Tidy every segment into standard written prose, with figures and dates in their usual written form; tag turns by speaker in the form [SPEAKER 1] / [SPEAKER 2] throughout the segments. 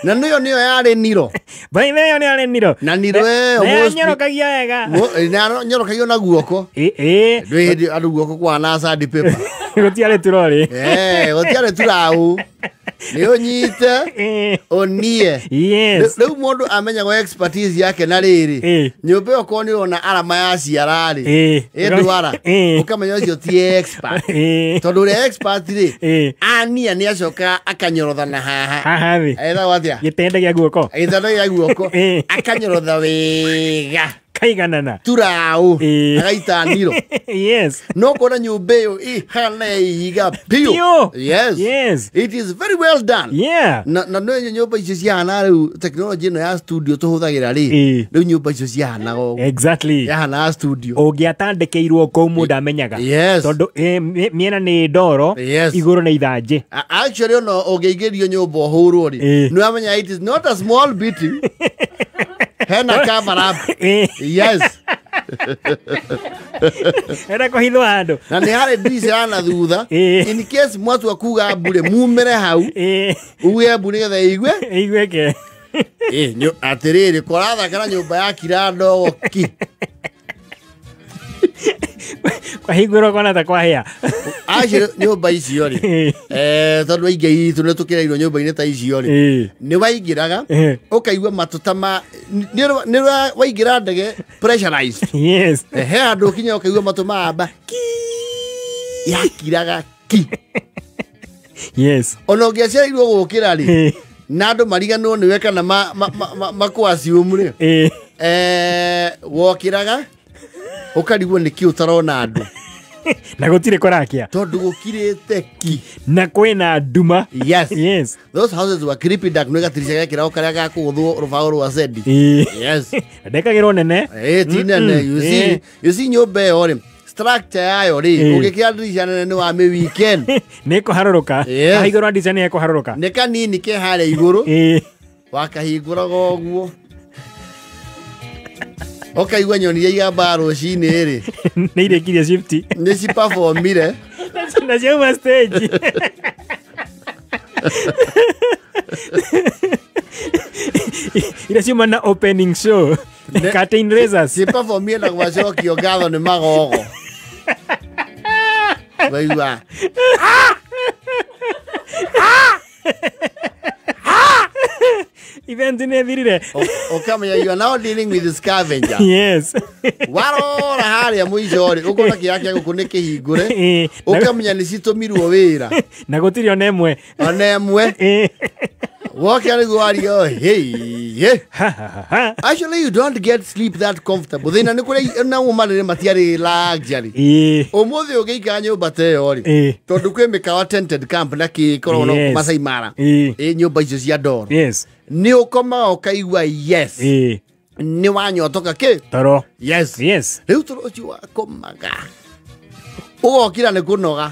[SPEAKER 1] Na nĩyo nĩyo yarĩ niro.
[SPEAKER 2] By the way, nĩ yarĩ niro.
[SPEAKER 1] Na niro ĩyo
[SPEAKER 2] Na nyorokagia wega.
[SPEAKER 1] Na nyorokagio na guoko.
[SPEAKER 2] Ĩ.
[SPEAKER 1] Ndwĩ hĩndĩ andũ guoko kwa na sand paper.
[SPEAKER 2] Gũtiarĩ turori.
[SPEAKER 1] Gũtiarĩ turaũ. Nĩ ũnyite ũnie.
[SPEAKER 2] Yes.
[SPEAKER 1] Rĩu mũndũ amenyagwo expertise yake na rĩrĩ. Nyũmba ĩyo korwo nĩ ũrona arama ya ciara rĩ. Ĩ ndwara. Ũkamenya ũcio ti expert. Tondũ ũrĩa expert rĩ, ania nĩ acoka akanyorotha na haha.
[SPEAKER 2] Haha thĩ.
[SPEAKER 1] Etagwo atĩa?
[SPEAKER 2] Gĩtende gĩa guoko.
[SPEAKER 1] Gĩtende gĩa guoko. Akanyorotha wega.
[SPEAKER 2] Kaiganana.
[SPEAKER 1] Turaũ. Agaita niro.
[SPEAKER 2] Yes.
[SPEAKER 1] No kuona nyũmba ĩyo ĩhana ihiga biũ. Yes.
[SPEAKER 2] Yes.
[SPEAKER 1] It is very well done.
[SPEAKER 2] Yeah.
[SPEAKER 1] Na nĩ nyũmba icio ciahana rĩu technology ĩno ya studio tũhũthagĩra rĩ. Rĩu nyũmba icio ciahanaga ũguo.
[SPEAKER 2] Exactly.
[SPEAKER 1] Yahanaga studio.
[SPEAKER 2] Ũngĩatandĩkĩirwo kũu mũndũ amenyaga.
[SPEAKER 1] Yes.
[SPEAKER 2] Tondũ mĩena nĩ ndoro.
[SPEAKER 1] Yes.
[SPEAKER 2] Igũrũ nĩ ithanjĩ.
[SPEAKER 1] Actually ona ũngĩingĩrio nyũmba ũhũrwo rĩ. Nĩ wamenya it is not a small beating. Hena cover up. Yes.
[SPEAKER 2] Hena kũhithwo handũ.
[SPEAKER 1] Na nĩ harĩ ndirica ya na thutha. In case mwatua kuga mbure mumĩre hau. Uge mbu nĩgetha ĩigue.
[SPEAKER 2] Ĩiguĩke.
[SPEAKER 1] Atĩrĩrĩ kũrathakana nyũmba ya kira ndogo ki.
[SPEAKER 2] Kwahingũrwo kona ta kwahĩa.
[SPEAKER 1] Actually nyũmba icio rĩ. Tondũ aingĩ itũ nĩ tũkĩreirwo nyũmba-inĩ ta icio rĩ. Nĩ waingĩraga ũkaigua matũ ta ma nĩ waingĩra ndege pressurized.
[SPEAKER 2] Yes.
[SPEAKER 1] He handũ ũkinya ũkaigua matũ maamba ki. Yakiraga ki.
[SPEAKER 2] Yes.
[SPEAKER 1] Ona ũngĩaciarirwo gũkĩra rĩ. Na andũ mariganwo nĩwe kana makũ-assume rĩ. Wokĩraga ũkarigwo nĩkĩ ũtarona andũ.
[SPEAKER 2] Na gũtirĩ kũrakia.
[SPEAKER 1] Tondũ gũkirĩte ki.
[SPEAKER 2] Na kwĩna nduma.
[SPEAKER 1] Yes.
[SPEAKER 2] Yes.
[SPEAKER 1] Those houses were creepy dark. Nĩ gatirisha gekĩragwo karĩa ga kũgũthwo rũbaũ rwa zendi. Yes.
[SPEAKER 2] Ndekagĩrwo nene.
[SPEAKER 1] Ti nene. You see, you see nyũmba ĩyo rĩ, structure yayo rĩ, ũngĩkĩra ndirica nene nĩ wa mĩ weekend.
[SPEAKER 2] Nĩ ĩkũharũrũka. Hahingũrwo ndirica nĩ ĩkũharũrũka.
[SPEAKER 1] Nĩ kanini ke harĩa igũrũ. Wakahingũraga ũguo. Ũkaigua nyoni iria igambaga rũcinĩ rĩ.
[SPEAKER 2] Nĩ irĩkirie shift.
[SPEAKER 1] Nĩ ciperformire.
[SPEAKER 2] Na ciauma stage. Iria ciuma na opening show. Curtain raisers.
[SPEAKER 1] Ciperformire na gwacokio ngatho nĩ magogo. Waigua.
[SPEAKER 2] Event nĩ ĩthirire.
[SPEAKER 1] Ũkamenya you are now dealing with the scavenger.
[SPEAKER 2] Yes.
[SPEAKER 1] Warora harĩa mũico rĩ, ũkona kĩara kĩa gũkũ nĩ kĩhingũre. Ũkamenya nĩ citũmirwo wĩra.
[SPEAKER 2] Na gũtirĩ ona ĩmwe.
[SPEAKER 1] Ona ĩmwe. Woka nĩguo waria, hey. Actually you don't get sleep that comfortable. Thĩna nĩ kũrĩa na marĩrĩ matiarĩ luxury. Ũmũthĩ ũngĩikara nyũmba ta ĩyo rĩ, tondũ kwĩ mĩkawa tented camp na kĩ ĩkoragwo na Masai Mara. Nyũmba icio cia ndoro.
[SPEAKER 2] Yes.
[SPEAKER 1] Nĩ ũkomaga ũkaigua yes. Nĩ wanyotoka kĩ?
[SPEAKER 2] Toro.
[SPEAKER 1] Yes.
[SPEAKER 2] Yes.
[SPEAKER 1] Rĩu toro ũcio wakomaga. Ũgokĩra nĩ kũnoga.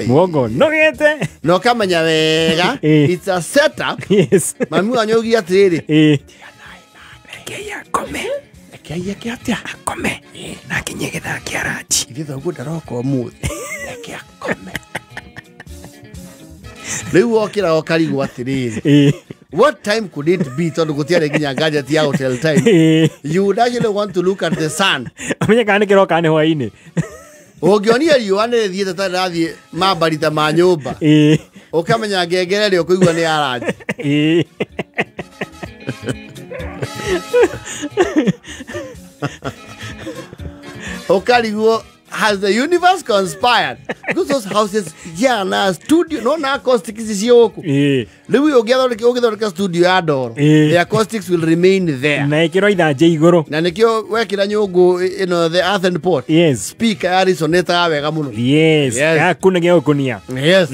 [SPEAKER 2] Mwongo nogete.
[SPEAKER 1] Na ũkamenya wega. It's a setup.
[SPEAKER 2] Yes.
[SPEAKER 1] Mami wanyu augire atĩrĩrĩ.
[SPEAKER 2] Rekei akome.
[SPEAKER 1] Rekei eke atĩa?
[SPEAKER 2] Akome. Na akinye gĩthaa kĩa ranji.
[SPEAKER 1] Ithe thoguo ndaroka ũmũthĩ. Reke akome. Rĩu wokĩra ũkarigwo atĩrĩrĩ. What time could it be? Tondũ gũtiarĩ nginya gadget ya hotel time. You would actually want to look at the sun.
[SPEAKER 2] Amenye kana nĩ kĩroka nĩ hwaĩ-inĩ.
[SPEAKER 1] Ũngĩonire riũa nĩ rĩthiĩte ta rĩrathiĩ mambarita ma nyũmba. Ũkamenya ngengere ĩrĩa ũkũigua nĩ ya ranji. Ũkarigwo, has the universe conspired? Because those houses, yeah, na studio, no na acoustics ici ciĩ gũkũ. Rĩu ũngĩthondeka studio ya ndoro, the acoustics will remain there.
[SPEAKER 2] Na ĩkĩrwo ithanjĩ igũrũ.
[SPEAKER 1] Na nĩkĩo wekĩra nyũngũ ĩno the earthen pot.
[SPEAKER 2] Yes.
[SPEAKER 1] Speaker ya resonate wega mũno.
[SPEAKER 2] Yes. Yakunagia gũkunia.
[SPEAKER 1] Yes.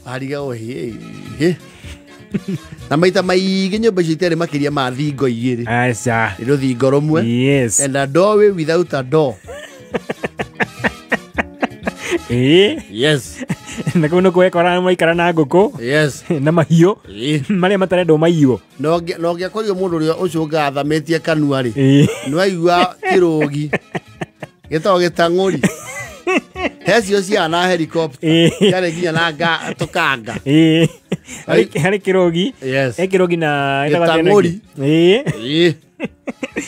[SPEAKER 1] Warigagwo hĩ. Na maita maingĩ nyũmba icio itiarĩ makĩria ma thingo igĩrĩ.
[SPEAKER 2] Aca.
[SPEAKER 1] Nĩ rũthingo rũmwe.
[SPEAKER 2] Yes.
[SPEAKER 1] And a doorway without a door. Yes.
[SPEAKER 2] Na kũu nĩkuo wekora maikara na ngũkũ.
[SPEAKER 1] Yes.
[SPEAKER 2] Na mahiũ. Marĩa matarendwo maiywo.
[SPEAKER 1] Na ũngĩakorirwo mũndũ ũrĩa ũcũngaga athamĩtie kanua rĩ, nĩ waigua kĩrũgi gĩtagwo gĩtang'ũri. He cio ciana helicopter. Ciarĩ nginya na tũkanga.
[SPEAKER 2] Harĩ kĩrogi.
[SPEAKER 1] Yes.
[SPEAKER 2] He kĩrogi na
[SPEAKER 1] Gĩtang'ũri.
[SPEAKER 2] Ĩĩ.
[SPEAKER 1] Ĩĩ.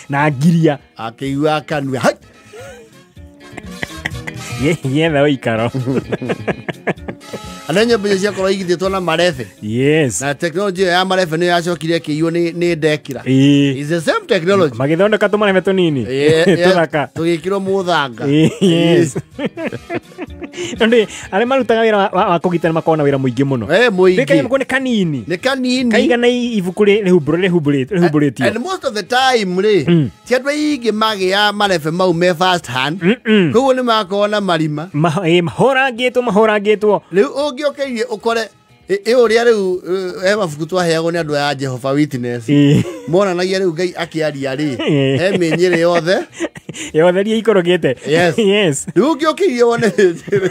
[SPEAKER 2] Na ngiria.
[SPEAKER 1] Akĩigua kanua. Hai!
[SPEAKER 2] Yetha ũikaro.
[SPEAKER 1] Andũ nyũmba icio ciakorwo igithĩtwo na marebe.
[SPEAKER 2] Yes.
[SPEAKER 1] Na tekinoronjĩ ĩyo ya marebe nĩyo yacokire ĩkĩiywo nĩ ndekira.
[SPEAKER 2] Ĩĩ.
[SPEAKER 1] It's the same technology.
[SPEAKER 2] Magĩthondeka tũmarebe tũnini. Tũthaka.
[SPEAKER 1] Tũgĩkĩrwo mũthanga.
[SPEAKER 2] Yes. Tondũ arĩa marutaga wĩra wa kũgitĩra makoragwo na wĩra mũingĩ mũno.
[SPEAKER 1] Mũingĩ.
[SPEAKER 2] Kanyamũ nĩ kanini.
[SPEAKER 1] Nĩ kanini.
[SPEAKER 2] Kaigana ibuku rĩhumbũrĩtio.
[SPEAKER 1] And most of the time rĩ, ti andũ aingĩ magĩa marebe mau me first hand. Koguo nĩ makoragwo na marima.
[SPEAKER 2] Mahũrangĩtwo.
[SPEAKER 1] Rĩu ũngĩũkĩirie ũkore ĩ ũrĩa rĩu he mabuku twaheagwo nĩ andũ aya Jehovah Witness. Monanagia rĩu Ngai akĩaria rĩ, he mĩnyĩrĩ yothe.
[SPEAKER 2] Yothe ria ikorogete.
[SPEAKER 1] Yes.
[SPEAKER 2] Yes.
[SPEAKER 1] Rĩu ũngĩũkĩirie wone mĩnyĩrĩ.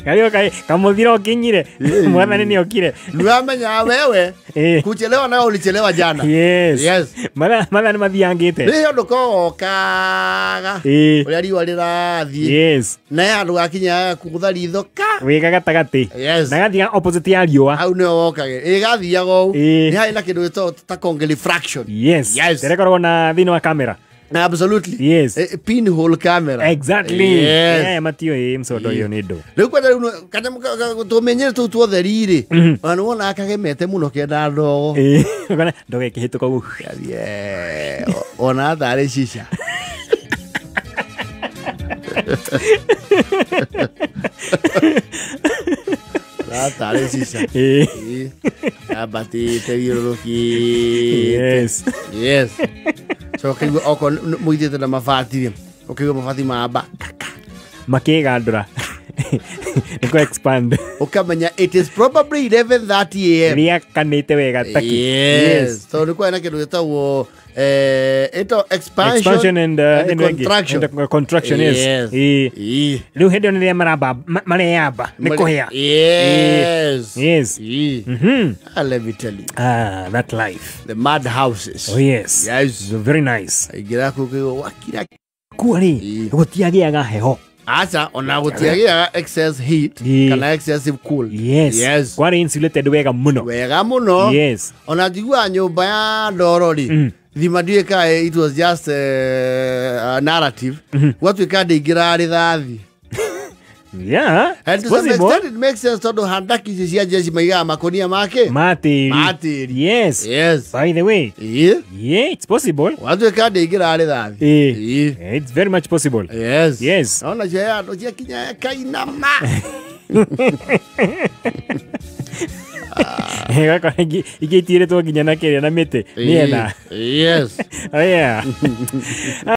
[SPEAKER 2] Kario kamuthira ũkinyire. Mwathani nĩ okire.
[SPEAKER 1] Nĩwamenya wewe kuchelewa nayo ulichelewa jana.
[SPEAKER 2] Yes.
[SPEAKER 1] Yes.
[SPEAKER 2] Mathaa nĩ mathiangĩte.
[SPEAKER 1] Rĩu ũndũ kogokaga. Ũrĩa riũa rĩrathiĩ.
[SPEAKER 2] Yes.
[SPEAKER 1] Na handũ gakinya kũgũtha ritho ka.
[SPEAKER 2] Wĩga gatagatĩ.
[SPEAKER 1] Yes.
[SPEAKER 2] Na gathiaga opposite ya riũa.
[SPEAKER 1] Hau nĩho wokage. Ĩ gathiaga ũũ. Nĩ harĩ na kĩndũ gĩtagwo ta refraction.
[SPEAKER 2] Yes.
[SPEAKER 1] Yes.
[SPEAKER 2] Ĩrĩa na thĩinĩ wa kamera.
[SPEAKER 1] Absolutely.
[SPEAKER 2] Yes.
[SPEAKER 1] Pinhole camera.
[SPEAKER 2] Exactly.
[SPEAKER 1] Yes.
[SPEAKER 2] Yeah, matio ĩ mcondo ĩyo nĩ ndũ.
[SPEAKER 1] Rĩu kwenda rĩu kanyamũ tũmenyere tũu tuothe riri. Ona nĩ wonaga kagemete mũno kenda ndogo.
[SPEAKER 2] Ĩĩ. Ũkona ndogo ĩkĩhĩtũka ũguo.
[SPEAKER 1] Ona tarĩ shisha. Tarĩ shisha.
[SPEAKER 2] Ĩĩ.
[SPEAKER 1] Ambatĩte thiũrũrũkĩte.
[SPEAKER 2] Yes.
[SPEAKER 1] Yes. So ũkaigua okorwo mũithĩte na mabati rĩ, ũkaigua mabati mamba
[SPEAKER 2] makĩgandũra. Nĩ kũ expand.
[SPEAKER 1] Ũkamenya it is probably 11:30 a.m.
[SPEAKER 2] Rĩakanĩte wega taki.
[SPEAKER 1] Yes. Tondũ nĩ kwarĩ na kĩndũ gĩtagwo expansion
[SPEAKER 2] and
[SPEAKER 1] contraction.
[SPEAKER 2] And contraction, yes.
[SPEAKER 1] Yes.
[SPEAKER 2] Rĩu hĩndĩ ĩyo nĩrĩa maramba mareyamba nĩ kũhĩa.
[SPEAKER 1] Yes.
[SPEAKER 2] Yes.
[SPEAKER 1] Let me tell you.
[SPEAKER 2] That life.
[SPEAKER 1] The mad houses.
[SPEAKER 2] Oh yes.
[SPEAKER 1] Yes.
[SPEAKER 2] Very nice.
[SPEAKER 1] Ingĩra kũu kũigua wakira.
[SPEAKER 2] Kuo rĩ, gũtiagĩaga heho.
[SPEAKER 1] Acha ona gũtiagĩaga excess heat kana excessive cold.
[SPEAKER 2] Yes.
[SPEAKER 1] Yes.
[SPEAKER 2] Kwarĩ insulated wega mũno.
[SPEAKER 1] Wega mũno.
[SPEAKER 2] Yes.
[SPEAKER 1] Ona njiguaga nyũmba ya ndoro rĩ, thima ndiũĩ kana it was just a narrative. Gwatuĩka ndĩingĩraga rithathi.
[SPEAKER 2] Yeah.
[SPEAKER 1] And to some extent it makes sense tondũ handaki ici cia jeshi maigaga makonia make.
[SPEAKER 2] Matĩri. Yes.
[SPEAKER 1] Yes.
[SPEAKER 2] By the way.
[SPEAKER 1] Yeah.
[SPEAKER 2] Yeah, it's possible.
[SPEAKER 1] Gwatuĩka ndĩingĩraga rithathi.
[SPEAKER 2] Yeah. It's very much possible.
[SPEAKER 1] Yes.
[SPEAKER 2] Yes.
[SPEAKER 1] Ona cio andũ ciakinya kainama.
[SPEAKER 2] Ingĩtirĩtwo nginya na kĩrĩa na mĩtĩ. Mĩena.
[SPEAKER 1] Yes.
[SPEAKER 2] Oh yeah.